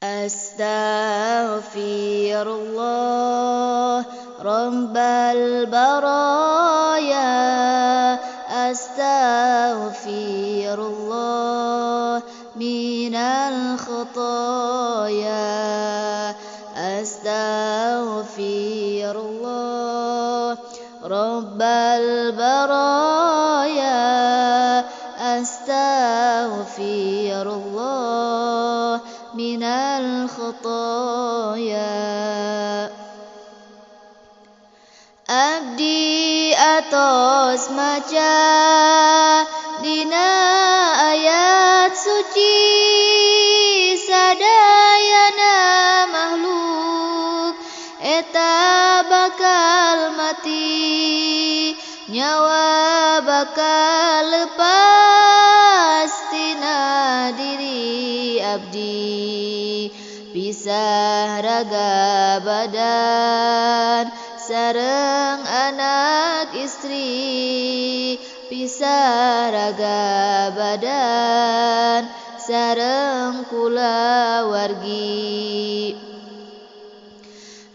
Astaghfirullah Rabbal baraya, astaghfirullah minal khotoya, astaghfirullah Rabbal baraya, astaghfirullah minal khotoya. Abdi atos maca dina ayat suci, sadayana makhluk eta bakal mati, nyawa bakal lepas tina diri abdi, pisah raga badan sareng anak istri, pisah raga badan sareng kulawargi.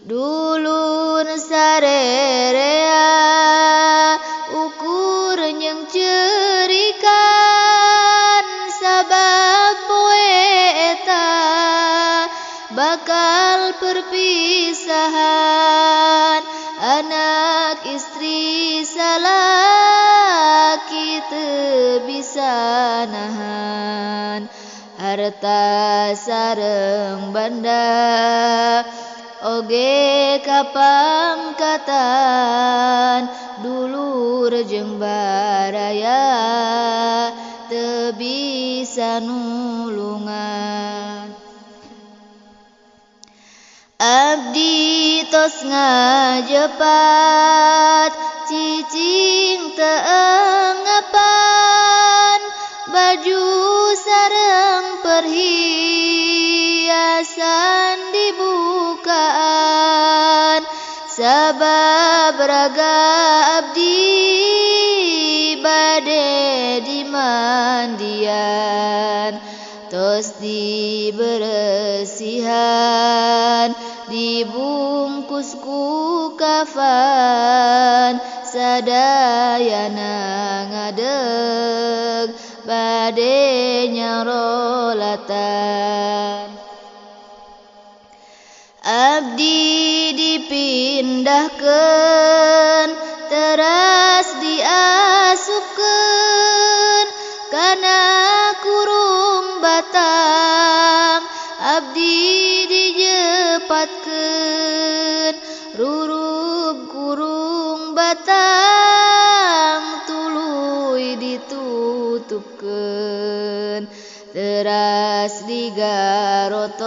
Dulur sarerea ukur nyeng cerikan, sabab poe eta bakal perpisahan, anak istri salaki teu bisa nahan, harta sareng banda oge kapangkatan, dulur jeung baraya teu bisa nulungan. Abdi tos ngajepat cicing teu engepan, baju sareng perhiasan dibukaan, sabab raga abdi bade dimandian, tos diberesihan, dibungkus ku kafan, sadayana ngadeg bade nyarolatan. Abdi dipindahkeun teras diasupkeun kana kurung batang, abdi dijepatkeun rurub kurung batang, tuluy ditutupkeun teras digarotong,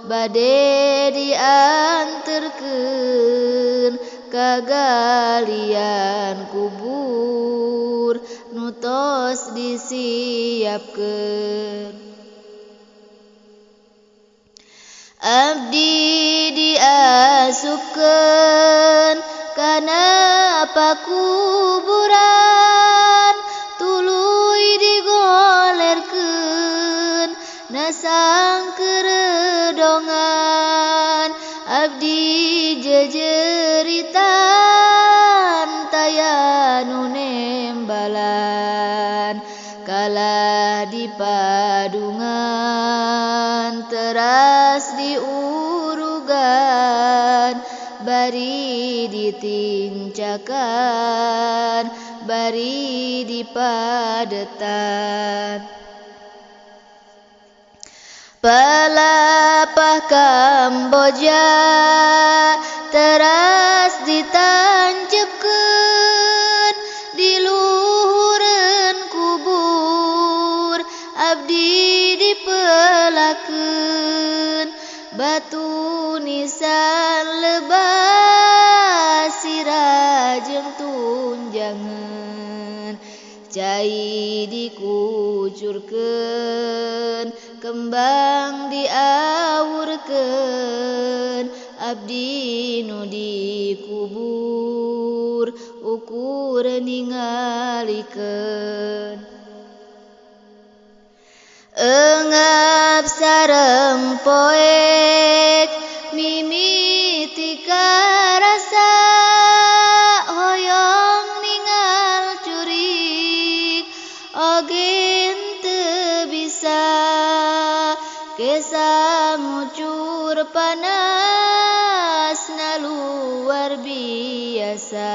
bade dianterkeun ka galian kubur nu tos disiapkeun. Abdi diasupkeun kana pakuburan, tuluy digolerkeun nasang keredongan, abdi jejeritan taya nu nembalan, kalah di padungan teras diurugan, bari ditincakan bari dipadetan. Palapah Kamboja teras ditancepkeun di luhureun kubur, abdi dipelakeun batu nisan lebah sirah jeung tunjangan, cai dikucurkeun kembang diawurkeun, abdi nu dikubur ukur ningalikeun. Engap sareng Kesa ngucur panasna luar biasa.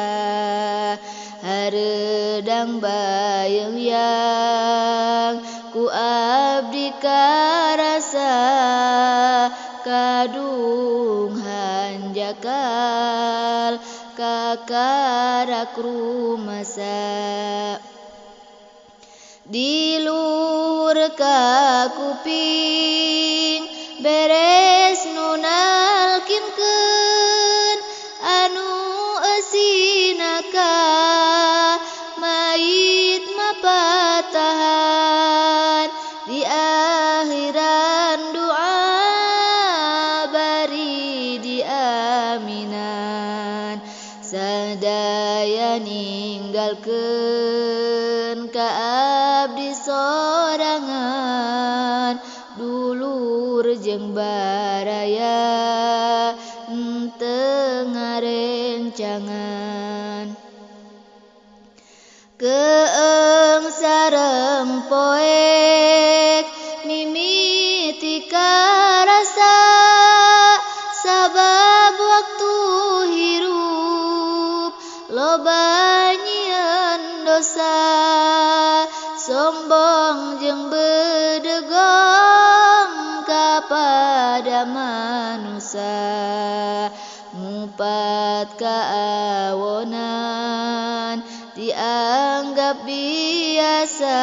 Hareudang bayeng yang ku abdi karasa, kadung hanjakal kakarak rumasa. Di luhur ka kuping beres nu nalkinkeun, anu eusina ka mayit mapatahan. Di akhiran doa bari diaminan, sadaya ninggalkeun ka abdi sorangan. Dulur jeung baraya henteu ngarencangan. Keeng sareng poek mimiti karasa, sabab waktu hirup loba nyieun dosa. Sombong jeung bedegong kapada manusa, ngupat kaawonan dianggap biasa.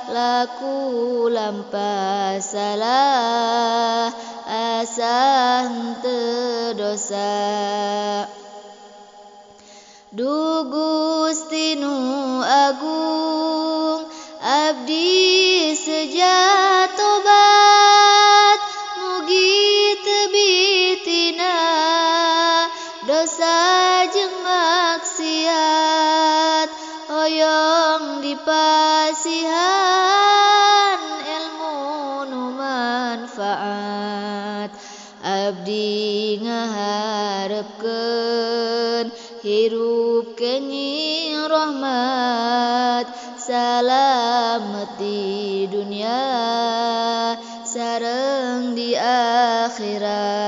Laku lampah salah asa henteu dosa. Duh Gusti nu agung, abdi seja tobat, mugi teu tina dosa jeung maksiat. Hoyong dipasihan ilmu nu manfaat, abdi ngaharepkeun hirup kenging rahmat. Salamet di dunia sareng di akhirat.